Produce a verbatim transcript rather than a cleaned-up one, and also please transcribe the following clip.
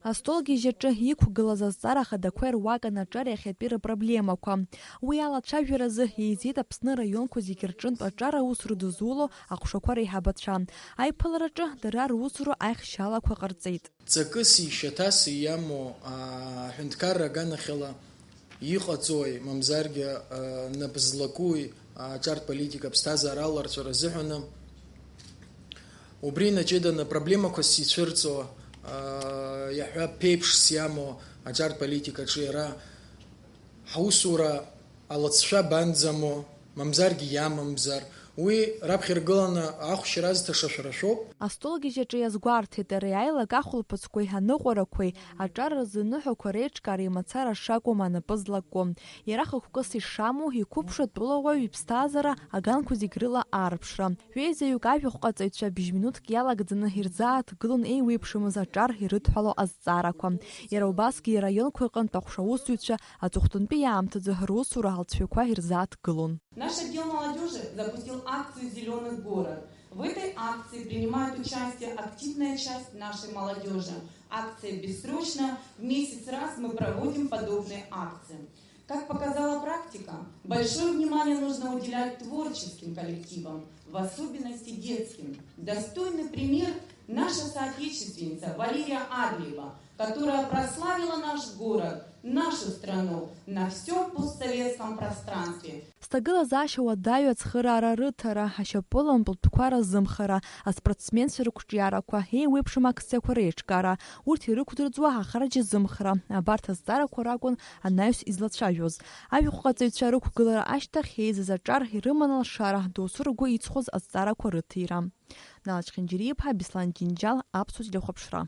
Астолгьежь аҿы иқәгылаз азҵаара ахадақәа ируакын аҿар иахьатәи рыпроблемақәа. Уи алацәажәаразы еизеит Аԥсны араионқәа зегьы рҿынтә аҿар аус рыдызуло аҟәшақәа реиҳабацәа. Аиԥылараҿы дара русура аихшьалақәа ҟарҵеит. Ҵакыси шьаҭаси иамоу, аа, аҳәынҭқарра аганахьала иҟаҵои, мамзаргьы, аа, нап злакуи, аа, аҿартә политика аԥсҭазаара аларҵәара азыҳәаны, убри инаҷыданы проблемақәас ицәырҵуа, аа, иаҳҳәап, ԥеиԥшс иамоу аҿартә политикаҿы иара ҳаусура алыҵшәа банӡамо, мамзаргьы иамамзар, уи раԥхьа иргыланы ахәшьра азҭаша шәара шәоуп. Астолгьежь аҿы иазгәарҭеит ари аилак ахәылԥыцқәеи аныҟәарақәеи аҿар рзы аныҳәақәа реиҿкаареи мацара шакәым анапы злаку. Иара хықәкыс ишамоу, иқәыԥшра атәылауаҩ иԥсҭазаара аганқәа зегь рыла аарԥшра. Жәеизаҩык ажәахәҟаҵаҩцәа бжь минуҭк иалагӡаны ирзааҭгылон еиуеиԥшымыз аҿар ирыдҳәалоу азҵаарақәа. Иара убасгьы ираионқәа рҟынтә аҟәша аусзуҩцәа аҵыхәтәантәи иаамҭазы русура алҵшәақәа ирзааҭгылон. Наш отдел молодежи запустил акцию «Зелёный город». В этой акции принимает участие активная часть нашей молодежи. Акция бессрочна. В месяц раз мы проводим подобные акции. Как показала практика, большое внимание нужно уделять творческим коллективам, в особенности детским. Достойный пример — наша соотечественница Валерия Адлиева, которая прославила наш город, нашу страну на всем постсоветском пространстве. Сҭагылазаашьа уадаҩу ацхыраара рыҭара, ашьапылампыл тәқәа разымхара, аспортсменцәа рықәҿиарақәа, еиуеиԥшым акциақәа реиҿкаара, урҭ ирықәдырӡуа ахарџь азымхара, абарҭ азҵаарақәа ракәын анаҩс излацәажәоз. Ажәахәҟаҵаҩцәа рықәгылара ашьҭахь еизаз аҿар ирыман алшара, досу ргәы иҵхоз азҵаарақәа рыҭира. Нала Чхинџьариа-иԥҳа, Беслан Џьынџьал, Аԥсуа телехәаԥшра.